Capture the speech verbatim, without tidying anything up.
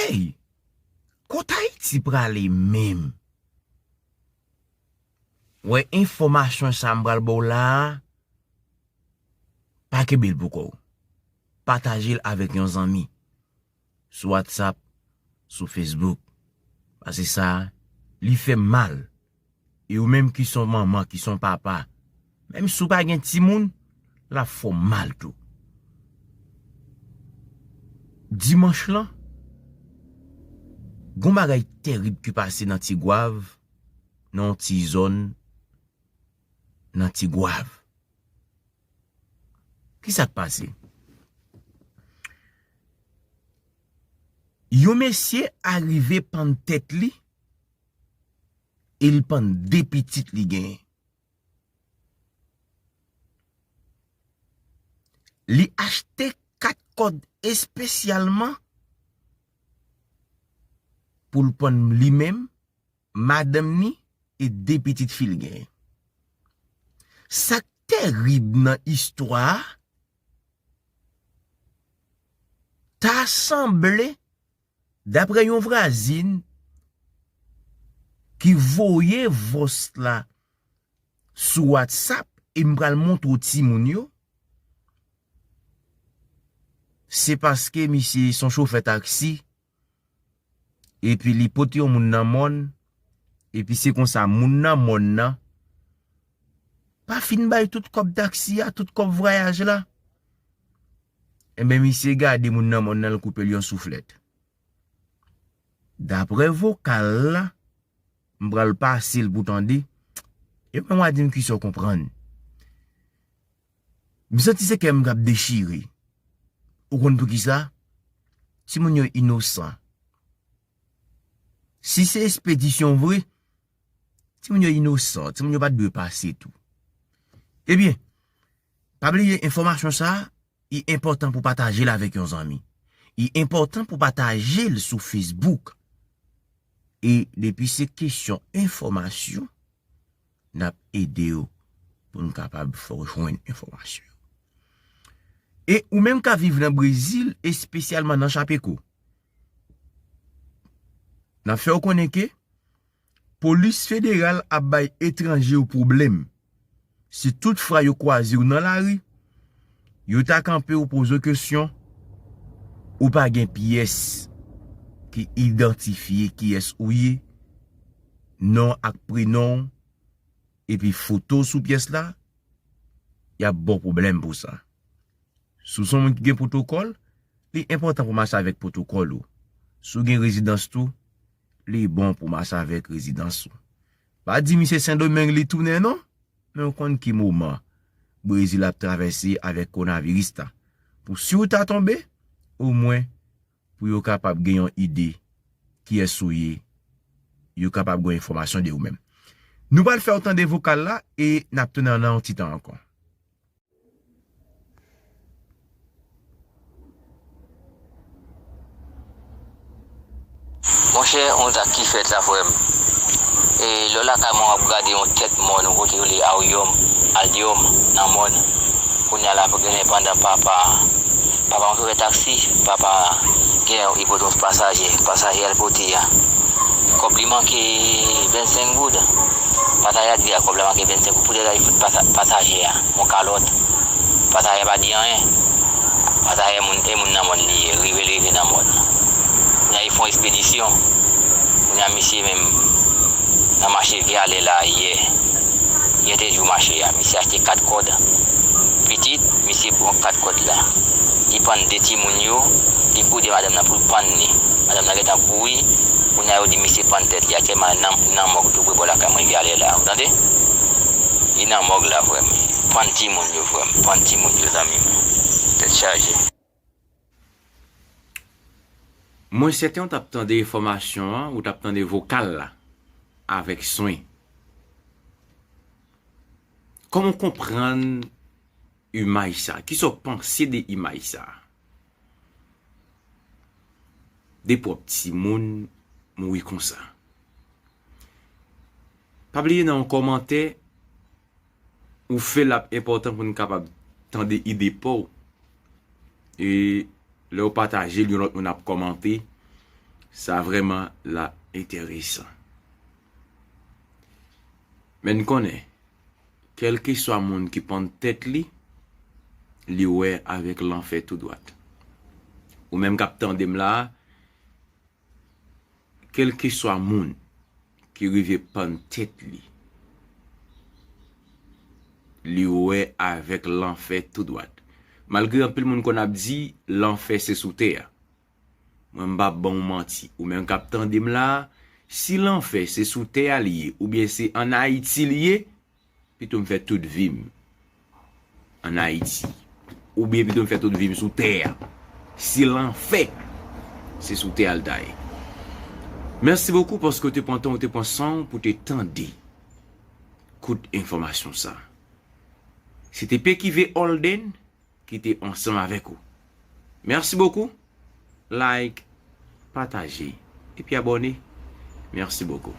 Ey, kot Ayiti prale menm? Wè enfòmasyon sa m pral ba w la a, pa kenbe l pou kò w. Pataje l avèk yon zanmi. Sou WhatsApp, sou Facebook. Paske sa, li fè mal. E ou menm ki son manman, ki son papa, menm si w pa gen timoun, l ap fè w mal tou. Dimanch lan, gon bagay terib ki pase nan Tigwav, nan yon ti zòn nan Tigwav. Ki sa k pase? Yon mesye arive pann tèt li e l pann de pitit li genyen. Li achte kat kòd espesyalman pou l pann li menm, madanm ni e de pitit fi l genyen. Sa k terib nan istwa a, ta sanble, daprè yon vwazin ki voye vòs la sou WhatsApp, e m pral montre w timoun yo, se paske misye se yon chofè taksi, epi li pote yon moun nan mòn, epi se konsa moun nan mòn nan pa fin bay tout kòb taksi a, tout kòb vwayaj la. Enben, misye gade moun nan mòn nan, l koupe l yon souflèt. Daprè vokal la, m pral pase l pou tande, e mwen w a di m kisa w konprann. M santi se kè m k ap dechire. Ou konn poukisa? Timoun yo inosan. Si se espedisyon vre, timoun yo inosan. Timoun yo pa t dwe pase tou. Ebyen, pa bliye enfòmasyon sa a, li enpòtan pou pataje l avèk yon zanmi. Li enpòtan pou pataje l sou Facebook. E depi se kesyon enfòmasyon, n ap ede w pou n kapab fè w jwenn enfòmasyon yo. E ou menm k ap viv nan Brezil, espesyalman nan Chapeco, n ap fè w konnen ke polis federal ap bay etranje yo pwoblèm. Si toutfwa yo kwaze w nan lari, yo ta kanpe w, poze w kesyon, ou pa gen pyès ki idantifye kiyès ou ye, non ak prenon w, epi foto w sou pyès la, y ap ba w pwoblèm pou sa. Si w se yon moun ki gen pwotokòl, li enpòtan pou w mache avèk pwotokòl ou. Si w gen rezidans tou, li bon pou w mache avèk rezidans ou. Pa di misye Sendomeng li tounen non, men w konn ki moman Brezil ap travèse avèk kowonaviris la. Pou si w ta tonbe, omwen pou yo kapab gen yon ide kiyès ou ye, yo kapab gen enfòmasyon de ou menm. Nou pral fè w tande vokal la e n ap tounen nan yon ti tan ankò. Monchè, yon zak ki fèt la, frè m. E lè w lakay mwen, w ap gade yon tèt mòn, yon kote yo rele Aryòm, Alyòm, nan mòn. Kounye a la, genyen pandan papa, papa yon chofè taksi, papa genyen li pote yon pasaje, pasaje a l pote a. Kòb li manke vennsenk goud. Pasaje a di a kòb la manke vennsenk goud, poutèt li fout pasa-, pasaje a yon kalòt. Pasaje a pa di anyen. Pasaje moun, e moun nan mòn li ye, rive li rive nan mòn. Kounye a, li fè yon espedisyon. Kounye a, misye menm, nan mache Vyalè la yè. Yè te jou mache a, misye achte kat kòd. Pitit, misye pran kat kòd la. Li pann de timoun yo, li kouri madanm nan pou l pann li. Madanm nan gentan kouri, kounye a yo di misye pann tèt li, aktyèlman nan, nan mòg tou pre bò lakay mwen Vyalè la, ou tande? Li nan mòg la, frè m. Pann timoun yo, frè m, pann timoun yo, zanmi m. Tèt chaje. Mwen sèten w t ap tande enfòmasyon an, ou t ap tande vokal la avèk swen. Kòman w konprann imaj sa? Kisa w panse de imaj sa? De pwòp timoun mouri konsa. Pa bliye nan yon kòmantè, ou fè l ap enpòtan pou n kapab tande ide pa w. E lè w pataje l, yon lòt moun ap kòmante. Sa vrèman la enteresan. Men n konnen, kèlkeswa moun ki pann tèt li, li wè avèk lanfè tou dwat. Ou menm k ap tande m la a, kèlkeswa moun ki rive pann tèt li, li wè avèk lanfè tou dwat. Malgre anpil moun konn ap di lanfè se sou tè a. Mwen m p ap ban w manti. Ou menm k ap tande m la a, si lanfè se sou tè a li ye, oubyen se ann Ayiti li ye, pito m fè tout vi m ann Ayiti. Oubyen pito m fè tout vi m sou tè a. Si lanfè se sou tè a l ta ye. Mèsi bokou paske w te pran tan, w te pran san w pou te tande kout enfòmasyon sa. Se te P Q V Holden ki te ansanm avèk ou. Mèsi bokou. Like, pataje, epi abòne. Mèsi bokou.